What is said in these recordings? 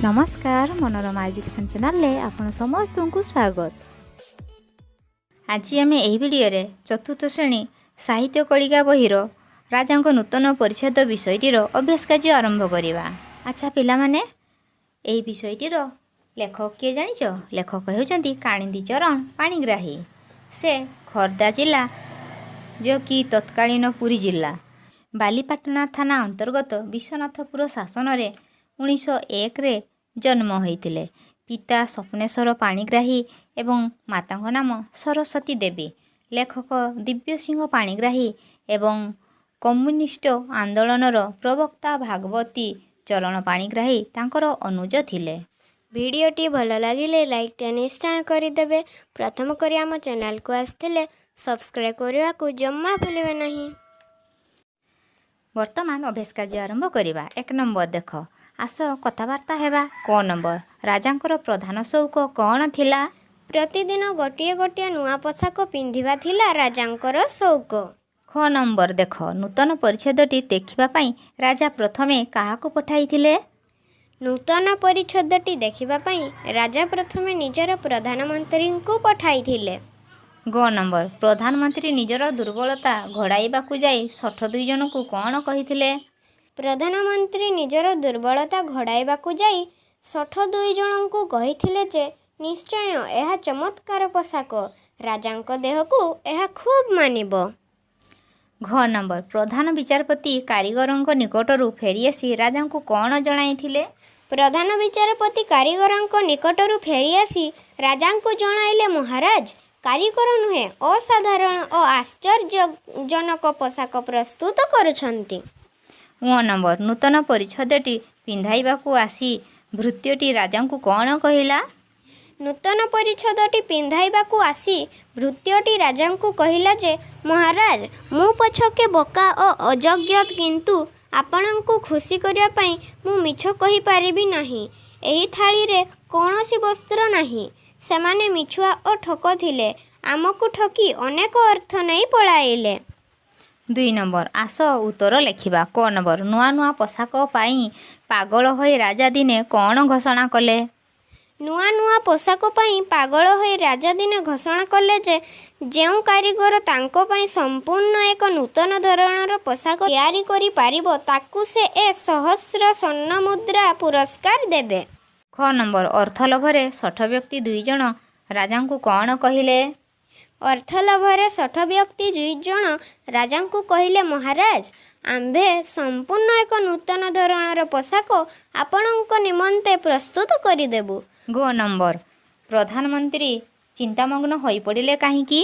ନମସ୍କାର, ମନୋରମା ଏଜୁକେସନ୍ ଚ୍ୟାନେଲରେ ଆପଣ ସମସ୍ତଙ୍କୁ ସ୍ୱାଗତ। ଆଜି ଆମେ ଏହି ଭିଡ଼ିଓରେ ଚତୁର୍ଥ ଶ୍ରେଣୀ ସାହିତ୍ୟ କଳିକା ବହିର ରାଜାଙ୍କ ନୂତନ ପରିଚ୍ଛେଦ ବିଷୟଟିର ଅଭ୍ୟାସ କାର୍ଯ୍ୟ ଆରମ୍ଭ କରିବା। ଆଚ୍ଛା ପିଲାମାନେ, ଏହି ବିଷୟଟିର ଲେଖକ କିଏ ଜାଣିଛ? ଲେଖକ ହେଉଛନ୍ତି କାଳିନ୍ଦୀ ଚରଣ ପାଣିଗ୍ରାହୀ। ସେ ଖୋର୍ଦ୍ଧା ଜିଲ୍ଲା, ଯେଉଁକି ତତ୍କାଳୀନ ପୁରୀ ଜିଲ୍ଲା ବାଲିପାଟଣା ଥାନା ଅନ୍ତର୍ଗତ ବିଶ୍ୱନାଥପୁର ଶାସନରେ 1901ରେ ଜନ୍ମ ହୋଇଥିଲେ। ପିତା ସ୍ୱପ୍ନେଶ୍ୱର ପାଣିଗ୍ରାହୀ ଏବଂ ମାତାଙ୍କ ନାମ ସରସ୍ୱତୀ ଦେବୀ। ଲେଖକ ଦିବ୍ୟସିଂହ ପାଣିଗ୍ରାହୀ ଏବଂ କମ୍ୟୁନିଷ୍ଟ ଆନ୍ଦୋଳନର ପ୍ରବକ୍ତା ଭାଗବତୀ ଚରଣ ପାଣିଗ୍ରାହୀ ତାଙ୍କର ଅନୁଜ ଥିଲେ। ଭିଡ଼ିଓଟି ଭଲ ଲାଗିଲେ ଲାଇକ୍ଟା ନିଶ୍ଚୟ କରିଦେବେ। ପ୍ରଥମ କରି ଆମ ଚ୍ୟାନେଲକୁ ଆସିଥିଲେ ସବସ୍କ୍ରାଇବ୍ କରିବାକୁ ଜମା ଭୁଲିବେ ନାହିଁ। ବର୍ତ୍ତମାନ ଅଭ୍ୟାସ କାର୍ଯ୍ୟ ଆରମ୍ଭ କରିବା। 1 ନମ୍ବର ଦେଖ, ଆସ କଥାବାର୍ତ୍ତା ହେବା। କ ନମ୍ବର, ରାଜାଙ୍କର ପ୍ରଧାନ ସଉକ କ'ଣ ଥିଲା? ପ୍ରତିଦିନ ଗୋଟିଏ ଗୋଟିଏ ନୂଆ ପୋଷାକ ପିନ୍ଧିବା ଥିଲା ରାଜାଙ୍କର ସଉକ। ଖ ନମ୍ବର ଦେଖ, ନୂତନ ପରିଚ୍ଛଦଟି ଦେଖିବା ପାଇଁ ରାଜା ପ୍ରଥମେ କାହାକୁ ପଠାଇଥିଲେ? ନୂତନ ପରିଚ୍ଛଦଟି ଦେଖିବା ପାଇଁ ରାଜା ପ୍ରଥମେ ନିଜର ପ୍ରଧାନମନ୍ତ୍ରୀଙ୍କୁ ପଠାଇଥିଲେ। ଗ ନମ୍ବର, ପ୍ରଧାନମନ୍ତ୍ରୀ ନିଜର ଦୁର୍ବଳତା ଘୋଡ଼ାଇବାକୁ ଯାଇ ଶଠ ଦୁଇ ଜଣଙ୍କୁ କ'ଣ କହିଥିଲେ? ପ୍ରଧାନମନ୍ତ୍ରୀ ନିଜର ଦୁର୍ବଳତା ଘୋଡ଼ାଇବାକୁ ଯାଇ ଶଠ ଦୁଇ ଜଣଙ୍କୁ କହିଥିଲେ ଯେ ନିଶ୍ଚୟ ଏହା ଚମତ୍କାର ପୋଷାକ, ରାଜାଙ୍କ ଦେହକୁ ଏହା ଖୁବ୍ ମାନିବ। ଘ ନମ୍ବର, ପ୍ରଧାନ ବିଚାରପତି କାରିଗରଙ୍କ ନିକଟରୁ ଫେରିଆସି ରାଜାଙ୍କୁ କ'ଣ ଜଣାଇଥିଲେ? ପ୍ରଧାନ ବିଚାରପତି କାରିଗରଙ୍କ ନିକଟରୁ ଫେରିଆସି ରାଜାଙ୍କୁ ଜଣାଇଲେ, ମହାରାଜ, କାରିଗର ନୁହେଁ, ଅସାଧାରଣ ଓ ଆଶ୍ଚର୍ଯ୍ୟଜନକ ପୋଷାକ ପ୍ରସ୍ତୁତ କରୁଛନ୍ତି। ଉ ନମ୍ବର, ନୂତନ ପରିଚ୍ଛଦଟି ପିନ୍ଧାଇବାକୁ ଆସି ଭୃତ୍ୟଟି ରାଜାଙ୍କୁ କ'ଣ କହିଲା? ନୂତନ ପରିଚ୍ଛଦଟି ପିନ୍ଧାଇବାକୁ ଆସି ଭୃତ୍ୟଟି ରାଜାଙ୍କୁ କହିଲା ଯେ ମହାରାଜ, ମୁଁ ପଛକେ ବୋକା ଓ ଅଯୋଗ୍ୟ, କିନ୍ତୁ ଆପଣଙ୍କୁ ଖୁସି କରିବା ପାଇଁ ମୁଁ ମିଛ କହିପାରିବି ନାହିଁ। ଏହି ଥାଳିରେ କୌଣସି ବସ୍ତ୍ର ନାହିଁ। ସେମାନେ ମିଛୁଆ ଓ ଠକ ଥିଲେ, ଆମକୁ ଠକି ଅନେକ ଅର୍ଥ ନେଇ ପଳାଇଲେ। 2 ନମ୍ବର, ଆସ ଉତ୍ତର ଲେଖିବା। କ ନମ୍ବର, ନୂଆ ନୂଆ ପୋଷାକ ପାଇଁ ପାଗଳ ହୋଇ ରାଜା ଦିନେ କ'ଣ ଘୋଷଣା କଲେ? ନୂଆ ନୂଆ ପୋଷାକ ପାଇଁ ପାଗଳ ହୋଇ ରାଜା ଦିନେ ଘୋଷଣା କଲେ ଯେ ଯେଉଁ କାରିଗର ତାଙ୍କ ପାଇଁ ସମ୍ପୂର୍ଣ୍ଣ ଏକ ନୂତନ ଧରଣର ପୋଷାକ ତିଆରି କରିପାରିବ, ତାକୁ ସେ ଏ ସହସ୍ର ସ୍ୱର୍ଣ୍ଣମୁଦ୍ରା ପୁରସ୍କାର ଦେବେ। ଖ ନମ୍ବର, ଅର୍ଥ ଲୋଭରେ ଶଠ ବ୍ୟକ୍ତି ଦୁଇ ଜଣ ରାଜାଙ୍କୁ କ'ଣ କହିଲେ? ଅର୍ଥ ଲୋଭରେ ଶଠ ବ୍ୟକ୍ତି ଦୁଇ ଜଣ ରାଜାଙ୍କୁ କହିଲେ, ମହାରାଜ, ଆମ୍ଭେ ସମ୍ପୂର୍ଣ୍ଣ ଏକ ନୂତନ ଧରଣର ପୋଷାକ ଆପଣଙ୍କ ନିମନ୍ତେ ପ୍ରସ୍ତୁତ କରିଦେବୁ। ଗ ନମ୍ବର, ପ୍ରଧାନମନ୍ତ୍ରୀ ଚିନ୍ତାମଗ୍ନ ହୋଇପଡ଼ିଲେ କାହିଁକି?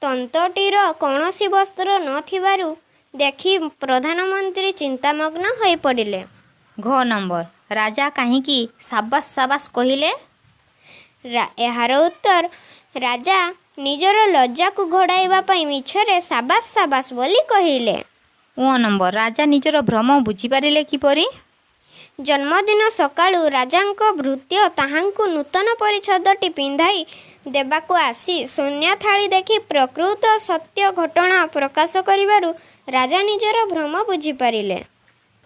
ତନ୍ତଟିର କୌଣସି ବସ୍ତ୍ର ନଥିବାରୁ ଦେଖି ପ୍ରଧାନମନ୍ତ୍ରୀ ଚିନ୍ତାମଗ୍ନ ହୋଇପଡ଼ିଲେ। ଘ ନମ୍ବର, ରାଜା କାହିଁକି ସାବାସ ସାବାସ କହିଲେ? ଏହାର ଉତ୍ତର, ରାଜା ନିଜର ଲଜ୍ଜାକୁ ଘୋଡ଼ାଇବା ପାଇଁ ମିଛରେ ସାବାସ ସାବାସ ବୋଲି କହିଲେ। ଉ ନମ୍ବର, ରାଜା ନିଜର ଭ୍ରମ ବୁଝିପାରିଲେ କିପରି? ଜନ୍ମଦିନ ସକାଳୁ ରାଜାଙ୍କ ଭୃତ୍ୟ ତାହାଙ୍କୁ ନୂତନ ପରିଚ୍ଛଦଟି ପିନ୍ଧାଇ ଦେବାକୁ ଆସି ଶୂନ୍ୟ ଥାଳି ଦେଖି ପ୍ରକୃତ ସତ୍ୟ ଘଟଣା ପ୍ରକାଶ କରିବାରୁ ରାଜା ନିଜର ଭ୍ରମ ବୁଝିପାରିଲେ।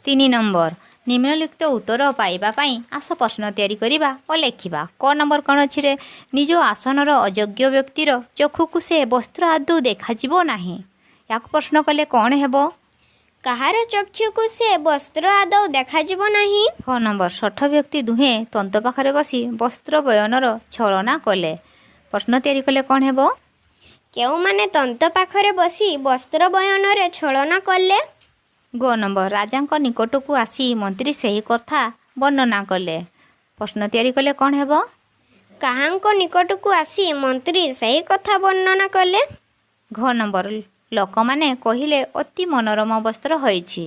3 ନମ୍ବର, ନିମ୍ନଲିଖିତ ଉତ୍ତର ପାଇବା ପାଇଁ ଆସ ପ୍ରଶ୍ନ ତିଆରି କରିବା ଓ ଲେଖିବା। କ ନମ୍ବର କ'ଣ ଅଛି ରେ? ନିଜ ଆସନର ଅଯୋଗ୍ୟ ବ୍ୟକ୍ତିର ଚକ୍ଷୁକୁ ସେ ବସ୍ତ୍ର ଆଦୌ ଦେଖାଯିବ ନାହିଁ। ୟାକୁ ପ୍ରଶ୍ନ କଲେ କ'ଣ ହେବ? କାହାର ଚକ୍ଷୁକୁ ସେ ବସ୍ତ୍ର ଆଦୌ ଦେଖାଯିବ ନାହିଁ? ଖ ନମ୍ବର, ଶଠ ବ୍ୟକ୍ତି ଦୁହେଁ ତନ୍ତ ପାଖରେ ବସି ବସ୍ତ୍ର ବୟନର ଛଳନା କଲେ। ପ୍ରଶ୍ନ ତିଆରି କଲେ କ'ଣ ହେବ? କେଉଁମାନେ ତନ୍ତ ପାଖରେ ବସି ବସ୍ତ୍ର ବୟନରେ ଛଳନା କଲେ? ଗ ନମ୍ବର, ରାଜାଙ୍କ ନିକଟକୁ ଆସି ମନ୍ତ୍ରୀ ସେହି କଥା ବର୍ଣ୍ଣନା କଲେ। ପ୍ରଶ୍ନ ତିଆରି କଲେ କ'ଣ ହେବ? କାହାଙ୍କ ନିକଟକୁ ଆସି ମନ୍ତ୍ରୀ ସେହି କଥା ବର୍ଣ୍ଣନା କଲେ? ଘ ନମ୍ବର, ଲୋକମାନେ କହିଲେ ଅତି ମନୋରମ ବସ୍ତ୍ର ହୋଇଛି।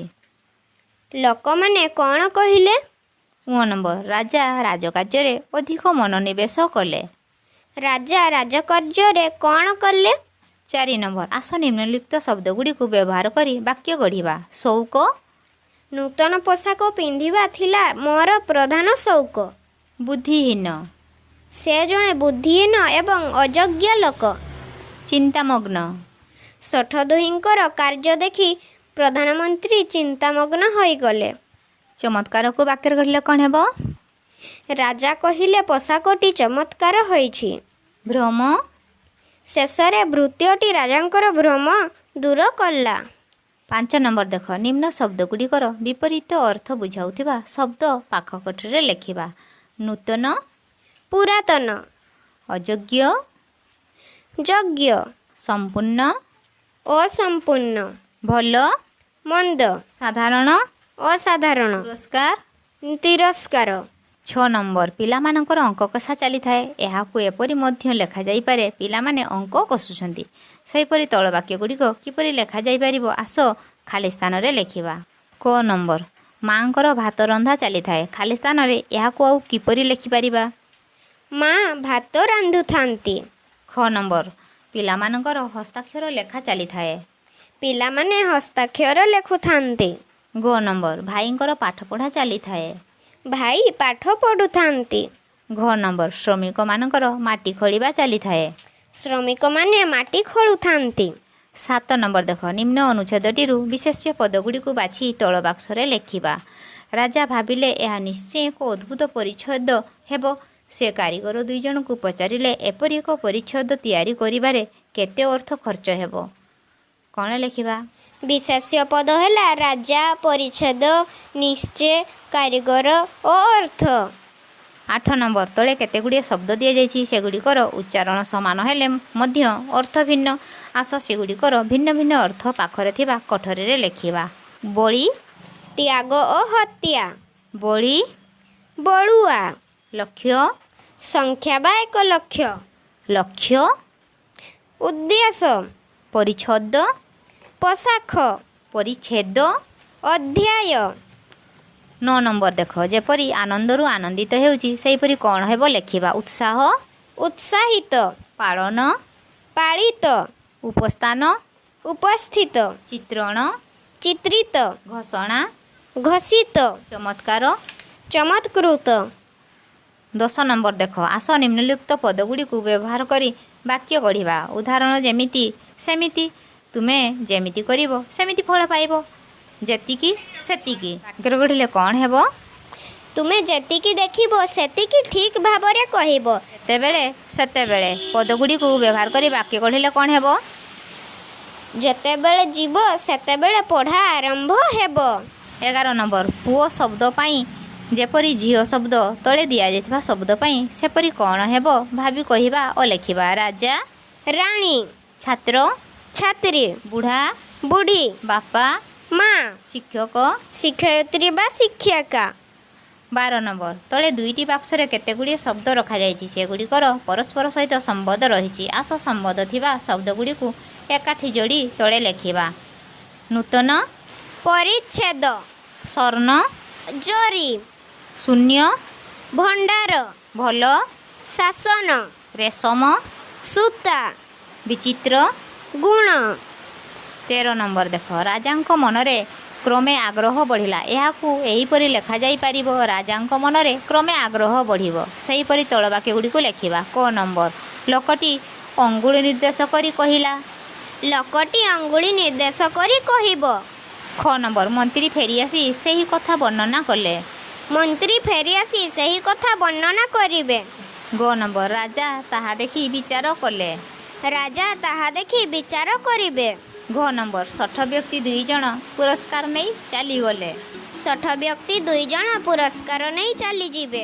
ଲୋକମାନେ କ'ଣ କହିଲେ? ଉ ନମ୍ବର, ରାଜା ରାଜକାର୍ଯ୍ୟରେ ଅଧିକ ମନୋନିବେଶ କଲେ। ରାଜା ରାଜକାର୍ଯ୍ୟରେ କ'ଣ କଲେ? 4 ନମ୍ବର, ଆସ ନିମ୍ନଲିଖିତ ଶବ୍ଦଗୁଡ଼ିକୁ ବ୍ୟବହାର କରି ବାକ୍ୟ ଗଢ଼ିବା। ସଉକ। ନୂତନ ପୋଷାକ ପିନ୍ଧିବା ଥିଲା ମୋର ପ୍ରଧାନ ସଉକ। ବୁଦ୍ଧିହୀନ। ସେ ଜଣେ ବୁଦ୍ଧିହୀନ ଏବଂ ଅଯୋଗ୍ୟ ଲୋକ। ଚିନ୍ତାମଗ୍ନ। ଶଠ ଦୁହିଁଙ୍କର କାର୍ଯ୍ୟ ଦେଖି ପ୍ରଧାନମନ୍ତ୍ରୀ ଚିନ୍ତାମଗ୍ନ ହୋଇଗଲେ। ଚମତ୍କାରକୁ ବାକ୍ୟରେ ଗଢ଼ିଲେ କ'ଣ ହେବ? ରାଜା କହିଲେ ପୋଷାକଟି ଚମତ୍କାର ହୋଇଛି। ଭ୍ରମ। ଶେଷରେ ଭୃତ୍ୟଟି ରାଜାଙ୍କର ଭ୍ରମ ଦୂର କଲା। 5 ନମ୍ବର ଦେଖ, ନିମ୍ନ ଶବ୍ଦଗୁଡ଼ିକର ବିପରୀତ ଅର୍ଥ ବୁଝାଉଥିବା ଶବ୍ଦ ପାଖ କୋଠରୀରେ ଲେଖିବା। ନୂତନ। ପୁରାତନ। ଅଯୋଗ୍ୟ। ଯୋଗ୍ୟ। ସମ୍ପୂର୍ଣ୍ଣ। ଅସମ୍ପୂର୍ଣ୍ଣ। ଭଲ। ମନ୍ଦ। ସାଧାରଣ। ଅସାଧାରଣ। ପୁରସ୍କାର। ତିରସ୍କାର। 6 ନମ୍ବର, ପିଲାମାନଙ୍କର ଅଙ୍କ କଷା ଚାଲିଥାଏ। ଏହାକୁ ଏପରି ମଧ୍ୟ ଲେଖାଯାଇପାରେ, ପିଲାମାନେ ଅଙ୍କ କଷୁଛନ୍ତି। ସେହିପରି ତଳ ବାକ୍ୟ ଗୁଡ଼ିକ କିପରି ଲେଖାଯାଇପାରିବ, ଆସ ଖାଲି ସ୍ଥାନରେ ଲେଖିବା। କ ନମ୍ବର, ମାଆଙ୍କର ଭାତ ରନ୍ଧା ଚାଲିଥାଏ। ଖାଲି ସ୍ଥାନରେ ଏହାକୁ ଆଉ କିପରି ଲେଖିପାରିବା? ମା ଭାତ ରାନ୍ଧୁଥାନ୍ତି। ଖ ନମ୍ବର, ପିଲାମାନଙ୍କର ହସ୍ତାକ୍ଷର ଲେଖା ଚାଲିଥାଏ। ପିଲାମାନେ ହସ୍ତାକ୍ଷର ଲେଖୁଥାନ୍ତି। ଗ ନମ୍ବର, ଭାଇଙ୍କର ପାଠପଢ଼ା ଚାଲିଥାଏ। ଭାଇ ପାଠ ପଢ଼ୁଥାନ୍ତି। ଘ ନମ୍ବର, ଶ୍ରମିକମାନଙ୍କର ମାଟି ଖୋଳିବା ଚାଲିଥାଏ। ଶ୍ରମିକମାନେ ମାଟି ଖୋଳୁଥାନ୍ତି। 7 ନମ୍ବର ଦେଖ, ନିମ୍ନ ଅନୁଚ୍ଛେଦଟିରୁ ବିଶେଷ୍ୟ ପଦଗୁଡ଼ିକୁ ବାଛି ତଳ ବାକ୍ସରେ ଲେଖିବା। ରାଜା ଭାବିଲେ ଏହା ନିଶ୍ଚୟ ଏକ ଅଦ୍ଭୁତ ପରିଚ୍ଛେଦ ହେବ। ସେ କାରିଗର 2 ଜଣଙ୍କୁ ପଚାରିଲେ ଏପରି ଏକ ପରିଚ୍ଛେଦ ତିଆରି କରିବାରେ କେତେ ଅର୍ଥ ଖର୍ଚ୍ଚ ହେବ? କ'ଣ ଲେଖିବା? ବିଶେଷ୍ୟ ପଦ ହେଲା ରାଜା, ପରିଚ୍ଛେଦ, ନିଶ୍ଚେ, କାରିଗର ଓ ଅର୍ଥ। 8 ନମ୍ବର, ତଳେ କେତେଗୁଡ଼ିଏ ଶବ୍ଦ ଦିଆଯାଇଛି, ସେଗୁଡ଼ିକର ଉଚ୍ଚାରଣ ସମାନ ହେଲେ ମଧ୍ୟ ଅର୍ଥ ଭିନ୍ନ। ଆସ ସେଗୁଡ଼ିକର ଭିନ୍ନ ଭିନ୍ନ ଅର୍ଥ ପାଖରେ ଥିବା କୋଠରୀରେ ଲେଖିବା। ବଳି। ତ୍ୟାଗ ଓ ହତ୍ୟା। ବଳି। ବଳୁଆ। ଲକ୍ଷ୍ୟ। ସଂଖ୍ୟା ବା 1 ଲକ୍ଷ। ଲକ୍ଷ୍ୟ। ଉଦ୍ଦେଶ୍ୟ। ପରିଚ୍ଛଦ। ପୋଷାକ। ପରିଚ୍ଛେଦ। ଅଧ୍ୟାୟ। 9 ନମ୍ବର ଦେଖ, ଯେପରି ଆନନ୍ଦରୁ ଆନନ୍ଦିତ ହେଉଛି ସେହିପରି କ'ଣ ହେବ ଲେଖିବା। ଉତ୍ସାହ। ଉତ୍ସାହିତ। ପାଳନ। ପାଳିତ। ଉପସ୍ଥାନ। ଉପସ୍ଥିତ। ଚିତ୍ରଣ। ଚିତ୍ରିତ। ଘୋଷଣା। ଘୋଷିତ। ଚମତ୍କାର। ଚମତ୍କୃତ। 10 ନମ୍ବର ଦେଖ, ଆସ ନିମ୍ନଲିଖିତ ପଦଗୁଡ଼ିକୁ ବ୍ୟବହାର କରି ବାକ୍ୟ ଗଢ଼ିବା। ଉଦାହରଣ ଯେମିତି ସେମିତି, ତୁମେ ଯେମିତି କରିବ ସେମିତି ଫଳ ପାଇବ, ଯେତିକି ସେତିକି। ବାକ୍ୟ ଗଢ଼ିଲେ କ'ଣ ହେବ? ତୁମେ ଯେତିକି ଦେଖିବ ସେତିକି ଠିକ୍ ଭାବରେ କହିବ। ଯେତେବେଳେ ସେତେବେଳେ ପଦଗୁଡ଼ିକୁ ବ୍ୟବହାର କରି ବାକ୍ୟ ଗଢ଼ିଲେ କ'ଣ ହେବ? ଯେତେବେଳେ ଯିବ ସେତେବେଳେ ପଢ଼ା ଆରମ୍ଭ ହେବ। 11 ନମ୍ବର, ପୁଅ ଶବ୍ଦ ପାଇଁ ଯେପରି ଝିଅ ଶବ୍ଦ ତଳେ ଦିଆଯାଇଥିବା ଶବ୍ଦ ପାଇଁ ସେପରି କ'ଣ ହେବ ଭାବି କହିବା ଓ ଲେଖିବା। ରାଜା। ରାଣୀ। ଛାତ୍ର। ଛାତ୍ରୀ। ବୁଢ଼ା। ବୁଢ଼ୀ। ବାପା। ମା। ଶିକ୍ଷକ। ଶିକ୍ଷୟିତ୍ରୀ ବା ଶିକ୍ଷିକା। 12 ନମ୍ବର, ତଳେ 2ଟି ବାକ୍ସରେ କେତେଗୁଡ଼ିଏ ଶବ୍ଦ ରଖାଯାଇଛି, ସେଗୁଡ଼ିକର ପରସ୍ପର ସହିତ ସମ୍ବନ୍ଧ ରହିଛି। ଆସ ସମ୍ବନ୍ଧ ଥିବା ଶବ୍ଦଗୁଡ଼ିକୁ ଏକାଠି ଯୋଡ଼ି ତଳେ ଲେଖିବା। ନୂତନ। ପରିଚ୍ଛେଦ। ସ୍ୱର୍ଣ୍ଣ। ଜରି। ଶୂନ୍ୟ। ଭଣ୍ଡାର। ଭଲ। ଶାସନ। ରେଶମ। ସୂତା। ବିଚିତ୍ର। ଗୁଣ। 13 ନମ୍ବର ଦେଖ, ରାଜାଙ୍କ ମନରେ କ୍ରମେ ଆଗ୍ରହ ବଢ଼ିଲା। ଏହାକୁ ଏହିପରି ଲେଖାଯାଇପାରିବ, ରାଜାଙ୍କ ମନରେ କ୍ରମେ ଆଗ୍ରହ ବଢ଼ିବ। ସେହିପରି ତଳ ବାକ୍ୟଗୁଡ଼ିକୁ ଲେଖିବା। କ ନମ୍ବର, ଲୋକଟି ଅଙ୍ଗୁଳି ନିର୍ଦ୍ଦେଶ କରି କହିଲା। ଲୋକଟି ଅଙ୍ଗୁଳି ନିର୍ଦ୍ଦେଶ କରି କହିବ। ଖ ନମ୍ବର, ମନ୍ତ୍ରୀ ଫେରିଆସି ସେହି କଥା ବର୍ଣ୍ଣନା କଲେ। ମନ୍ତ୍ରୀ ଫେରିଆସି ସେହି କଥା ବର୍ଣ୍ଣନା କରିବେ। ଗ ନମ୍ବର, ରାଜା ତାହା ଦେଖି ବିଚାର କଲେ। ରାଜା ତାହା ଦେଖି ବିଚାର କରିବେ। ଘ ନମ୍ବର, ଷଠ ବ୍ୟକ୍ତି 2 ଜଣ ପୁରସ୍କାର ନେଇ ଚାଲିଗଲେ। ଷଠ ବ୍ୟକ୍ତି 2 ଜଣ ପୁରସ୍କାର ନେଇ ଚାଲିଯିବେ।